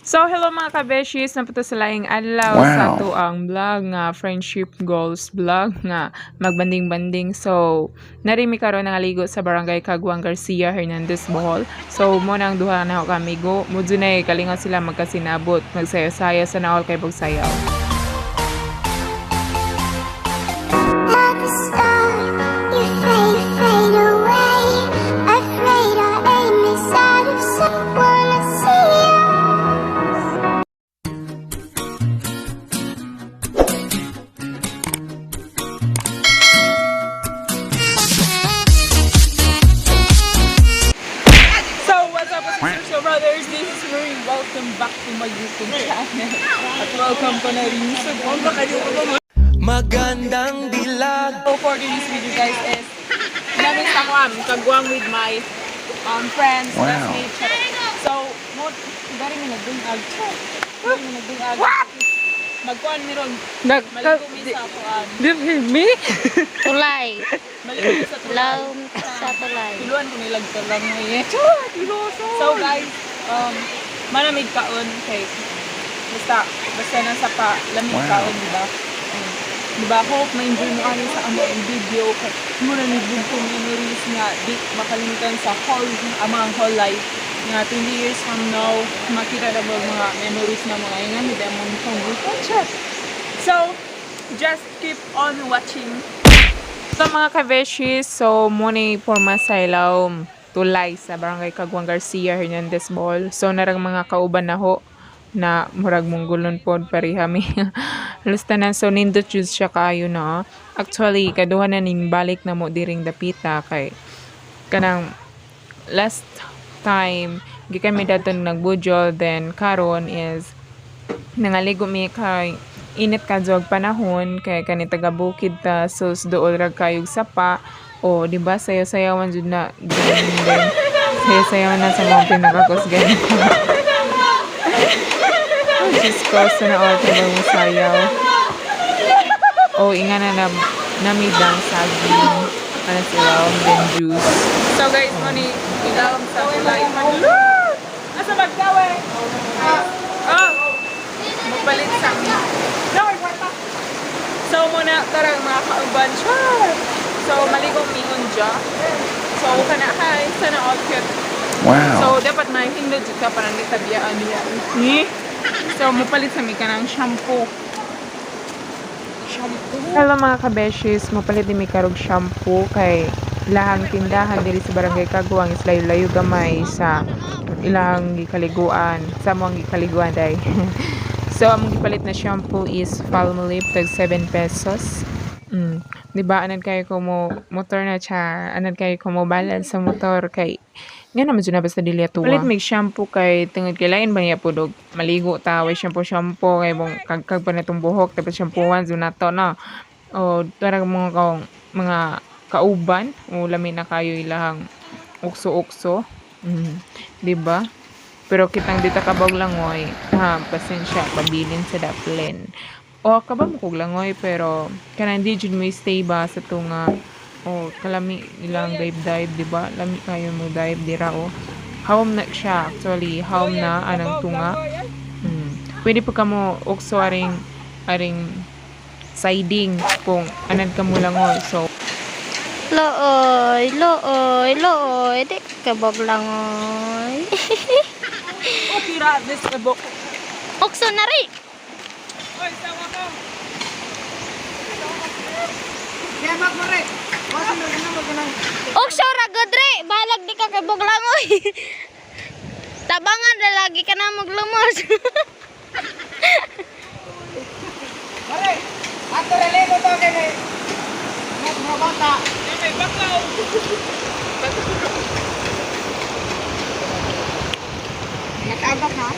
So, hello mga kabeshis! Napunta sa laing adlaw sa atuang vlog nga friendship goals vlog nga magbanding-banding. So, narimi karon nangaligo sa Barangay Caguang Garcia Hernandez, Bohol. So, mo nang duha na ako kamigo. Mudyo na kalingaw sila magkasinabot, magsaya-saya sa naol kay pagsayaw. Like a star, you fade, fade away. Afraid our aim is out of sight. Wanna see us. So, what's up, sisters and brothers? This is Marie. Welcome back to my YouTube channel. At welcome ko na rin sa Magandang dilag. So for today's video, guys, is namin sa Kwan, kagwang with my friends, classmates, charot. So, mo, dari mi nagdungag, charot. Dari mi nagdungag. Magkuan mi ron. Maligo mi sa kuan. Me? Tulay. Maligo mi sa tulay. Laom sa tulay. Tuluan ko nilag talang eh. Charot! So guys, manamig kaon kay basta basta nasa pa lamig kaon, di ba? Di ba? Hope ma-enjoy mo ani sa among video kay mura ni ko memories nga di makalimutan sa whole among whole life nga 20 years from now makita na mo mga memories na mga ingan di among kong. So, just keep on watching. So mga kabeshis, so muna porma sa ilaw tulay sa Barangay Caguang Garcia Hernandez Bohol. So narang mga kauban na ho na murag munggulon pod pareha mi. Halos tanan, so nindot jud siya kaayo na. Actually kaduha na ning balik na mo diring dapita kay kanang last time gikan mi dadto nagbudyo, then karon is nangaligo mi kay init ka og panahon kay kani taga bukid ta, so dool ra kayog sapa o di ba sayaw-sayawan jud na then sayaw-sayawan na sa mga pinakakusgan. Oh, Diyos ko, sana all ka mo sayaw. O inga na na namidang saging ano sila then juice. So guys, mo ni ilawom sa tulay. Asa magkawe? Oh, magpalit sa amin. No, ay, kwarta. So, muna, tara mga kauban. Char! So, maligong mingon dya. So, kana, hi, sana all cute. So, dapat may hindot jud ka para nitabiyaan niya. Ni? So, mupalit sa mi ka ng shampoo. Shampoo. Hello mga kabeshis, mupalit din mi karog shampoo kay ilahang tindahan diri sa Barangay Caguang is layo-layo gamay sa ilang gikaliguan, sa among gikaliguan day. So, among gipalit na shampoo is Palmolive, tag 7 pesos. Di ba anad kayo ko mo motor na siya, anad kayo ko mo balance sa motor kay nga naman dyan na basta dili atuwa. Palit mig shampoo kay tungod kay lain ba niya pud og maligo ta way shampoo shampoo kay mong kagkag pa na itong buhok tapos shampooan jud nato na. O tarag mga kaong mga kauban o lami na kayo ilahang ukso-ukso. Di ba? Pero kitang di ta kabog langoy, ha, pasensya, pabilin sa daplin. O kaba mo kog langoy pero kanang di jud mo stay ba sa tunga o kalami ilang dive dive, di ba? Lami kayo mo dive dira o. Hawom na siya actually, hawom na anang tunga. Pwede pa kamo ukso aring aring siding kung anad ka mo langoy. So Looy, looy, looy. Di ka langoy. Okay ra this ebok. Ukso na rin. Oy, sama ko. Ukso ra gud re. Balag di ka kabog langoy. Tabangan na lagi ka na maglumos. May bakaw.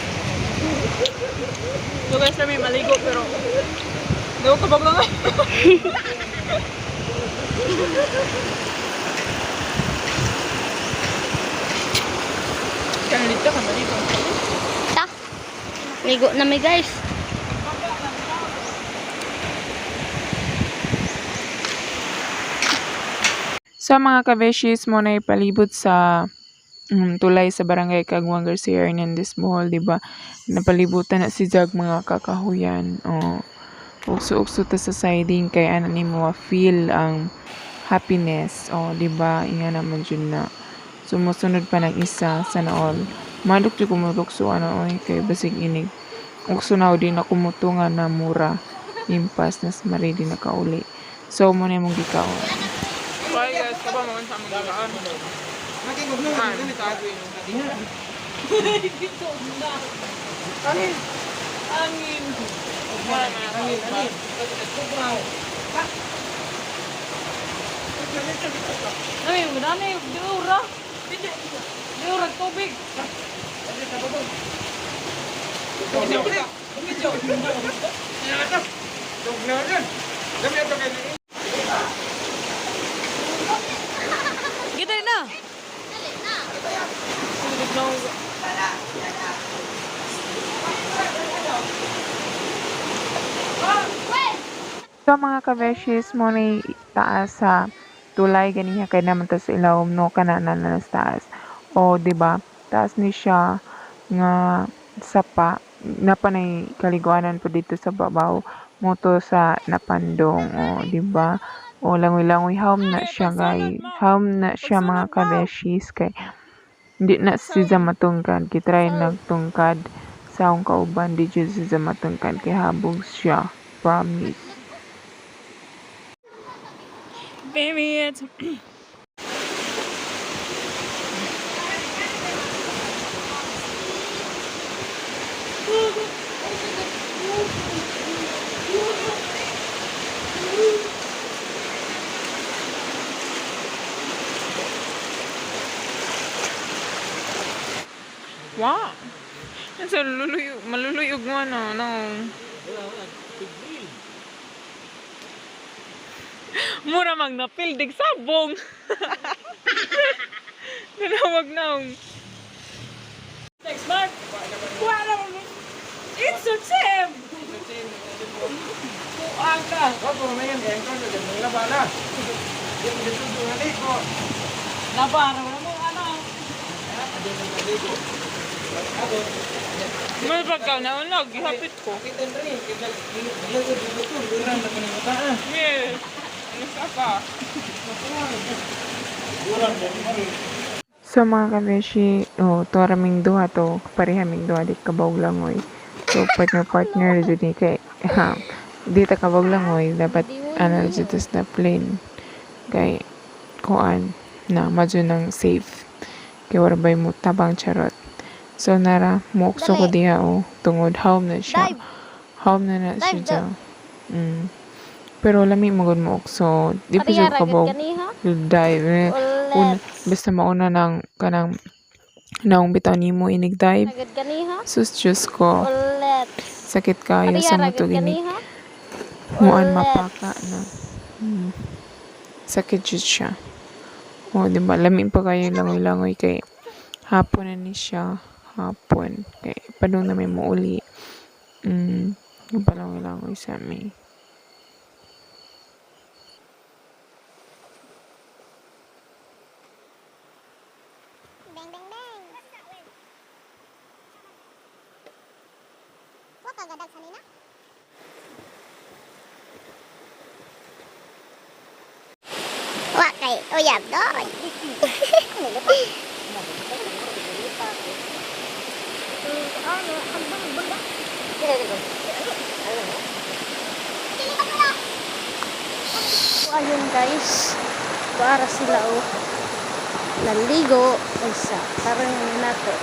So guys, kami maligo pero daw kabog lang. Kaya dito ka maligo. Ta. Ligo na mi, guys. So mga kabeshis, mo na ipalibot sa Tulay sa Barangay Kagwang Garcia Hernandez, Bohol, di ba? Napalibutan na si Jag mga kakahuyan. Oh. Ukso-ukso ta sa siding kay ana nimo feel ang happiness. Oh, di ba? Inga naman jud na. Sumusunod pa ng isa sana all. Madok jud ko mulukso ano oy kay basig inig. Ukso na di na kumutunga na mura. Impas nas maridi na kauli. So mo na imong gikaon. Bye guys, kaba mo sa among gikaon. Ay, wala na yung diura. Diura tubig. Gita na. So mga kabeshis mo ni taas sa tulay ganiha kay naman ta sa ilawom no kana na na sa taas. O di ba? Taas ni siya nga sapa napanay kaliguanan po dito sa babaw moto sa napandong o di ba? O langoy-langoy hawm na siya guys. Hawm na siya mga kabeshis kay hindi na siya matungkad. Kitry nagtungkad sa akong kauban di jud siya matungkad kay habog siya. Promise. Baby, it's Wow. Nasa luluyog, maluluyog mo ano, no. Mura mang napildig sabong. Nanawag na. Next month. Wala mo. It's a team. Kuang ka. Nabara mo ano. May pagkaw na unog, gihapit ko. Yes. Ano sa ka? So mga kabeshi, oh, to raming duha to, pareha ming duha di kabawg langoy. So partner partner jud ni kay ha, di ta kabawg langoy, dapat ano jud to sa plane. Kay kuan na madyo nang safe. Kay wala bay mo tabang charot. So nara, muokso ko Dali. diha oh, tungod home na siya. Dive. Home na na siya Dive, dyan. Pero lami magud mo okso. Di pa Ariya siya ra gud kabawg kaniha. dive. Eh, una, Ulit. basta mauna ng kanang naong bitaw nimo inig dive. Agad kaniha. Sus Diyos ko, Ulit. sakit kayo Ariya sa ra gud mutog inig. kaniha. Muan Ulit. mapaka na. Sakit jud siya. O, di ba? Lamin pa kayo langoy-langoy kay hapon na ni siya. Hapon. Kay padung na may muuli. Yung palangoy-langoy sa amin. Bang, bang, bang. Wa ka gadag sanina? Wa kay uyab doy. So, ayun guys, para sila oh naligo ay sa tarang nato.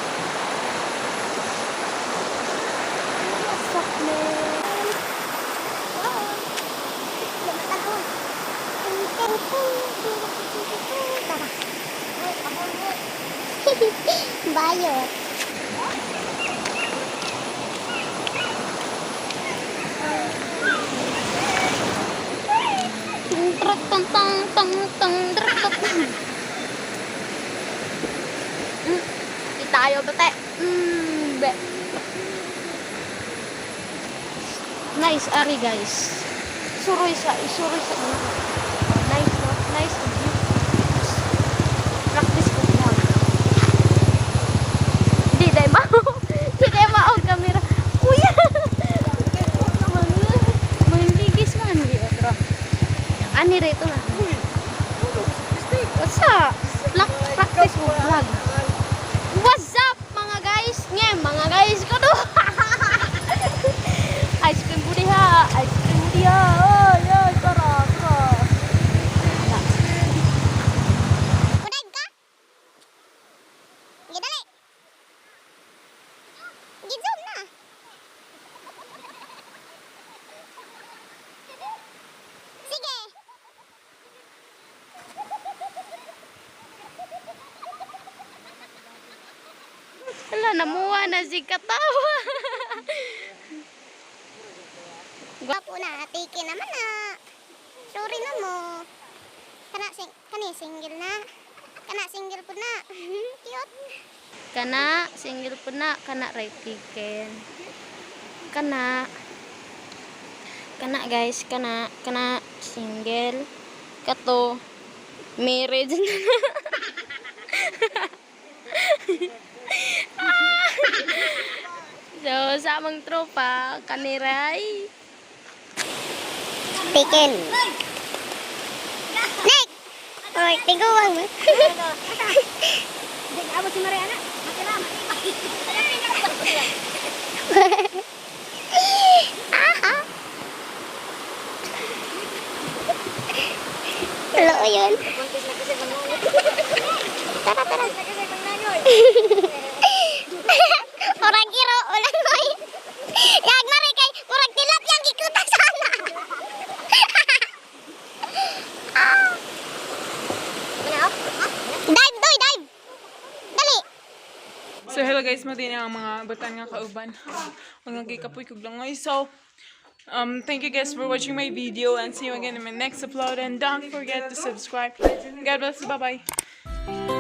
Bayot. Tang tang tang tang tang. Di tayo bate. Be. Nice ari guys. Suroy sa, isuroy sa. Nice no? Nice view. Practice ko mo. Namuha na si katawa. Gwapo na, tiki naman na. Sorry na mo. Kana sing kani single na. Kana single po na. Cute. Kana, single po na. Kana, right taken. Kana. Kana, guys. Kana. Kana, single. Kato. Marriage na. So, sa amang tropa, kaniray. Taken. Nick! Oy, tiguang mo. Abot si Mariana. Aha. Hello, yun. Tara, tara. Orang kiro, ulang oy. Yag mare kay murag tilapia ang gikuta sana. Ah. Dive, doy, dive. Dali. So hello guys, madi na ang mga batan nga kauban. Ang nagikapoy kog langoy. So thank you guys for watching my video and see you again in my next upload, and don't forget to subscribe. God bless. Bye-bye.